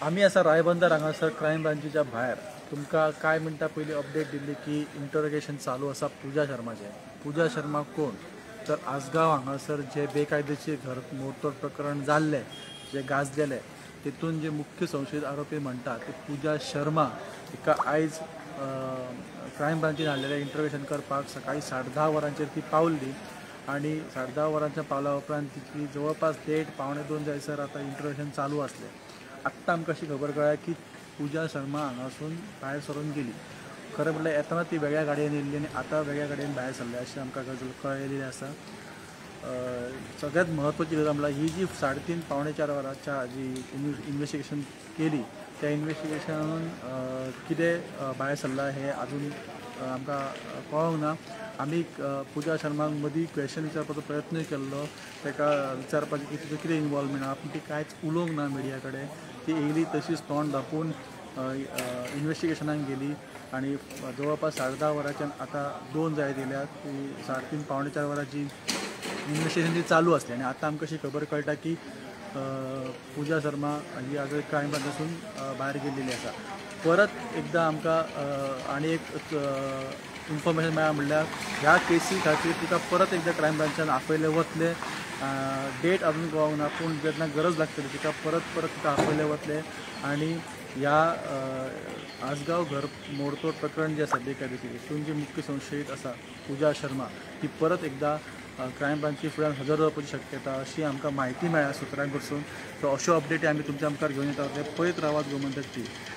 आमी आसा रायबंदर हांगासर क्रायम ब्रांचीच्या भायर. तुमकां कांय मिनटां पयलीं अपडेट दिल्ली की इंटरोगेशन चालू आसा पुजा शर्माचें. पुजा शर्मा कोण तर आसगांव हांगासर जे बेकायदेशीर घर मोडतोड प्रकरण जाल्लें, जे गाजलेलें, तेतून जे मुख्य संशयीत आरोपी म्हणटा ते पुजा शर्मा हिका आयज क्रायम ब्रांचीन हाडलेलें इंटरोगेशन करपाक. सकाळीं 10:30 वरांचेर ती पावल्ली आनी 10:30 वरांच्या पावल्या उपरांत तिची जवळपास 1:30 1:45 जायसर आतां इंटरोगेशन चालू आसलें. आत्तां आमकां अशी खबर कळ्ळ्या की पुजा शर्मा हांगासून भायर सरून गेली. खरें म्हटल्यार येतना ती वेगळ्या गाडयेन येयल्ली आनी आतां वेगळ्या गाडयेन भायर सरल्या अशें आमकां गजाल कळ्ळेली आसा. सगळ्यात म्हत्वाची गजाल म्हळ्यार ही जी 3:30 3:45 वरांच्या जी इन्वेस्टिगेशन केली त्या इन्वेस्टिगेशनान कितें भायर सरलां हें आजून आमकां कळोंक ना. आमी पुजा शर्माक मदीं क्वेशन विचारपाचो प्रयत्नूय केल्लो, ताका विचारपाचें की तुजें कितें इनवॉल्वमेंट आहा, पूण ती कांयच उलोवंक ना मिडिया कडेन. ती येयली तशीच तोंड धांपून इन्वेस्टिगेशनाक गेली आनी जवळपास 10:30 वरांच्यान आतां 2 जायत येयल्या. ती 3:30 3:45 वरांची इन्वेस्टिगेशन ती चालू आसली आनी आतां आमकां अशी खबर कळटा की पुजा शर्मा ही आज क्रायम ब्रांचासून भायर गेल्लेली आसा. परत एकदां आमकां आनी एक इन्फॉर्मेशन मेळ्ळा म्हणल्यार ह्या केसी खातीर तिका परत एकदां क्रायम ब्रांचान आपयलें वतलें. डेट अजून कळोंक ना, पूण जेन्ना गरज लागतली तिका परत परत तिका आपयलें वतलें. आनी ह्या आसगांव घर मोडतोड प्रकरण जें आसा बेकायदेशीर, हितून जी मुख्य संशयीत आसा पुजा शर्मा ती परत एकदां क्रायम ब्रांची फुड्यान हजर जावपाची शक्यता अशी आमकां म्हायती मेळ्ळ्या सुत्रां कडसून. सो अश्यो अपडेटी आमी तुमच्या मुखार घेवन येता. ते पळयत रावात गोमंतक टीव्ही.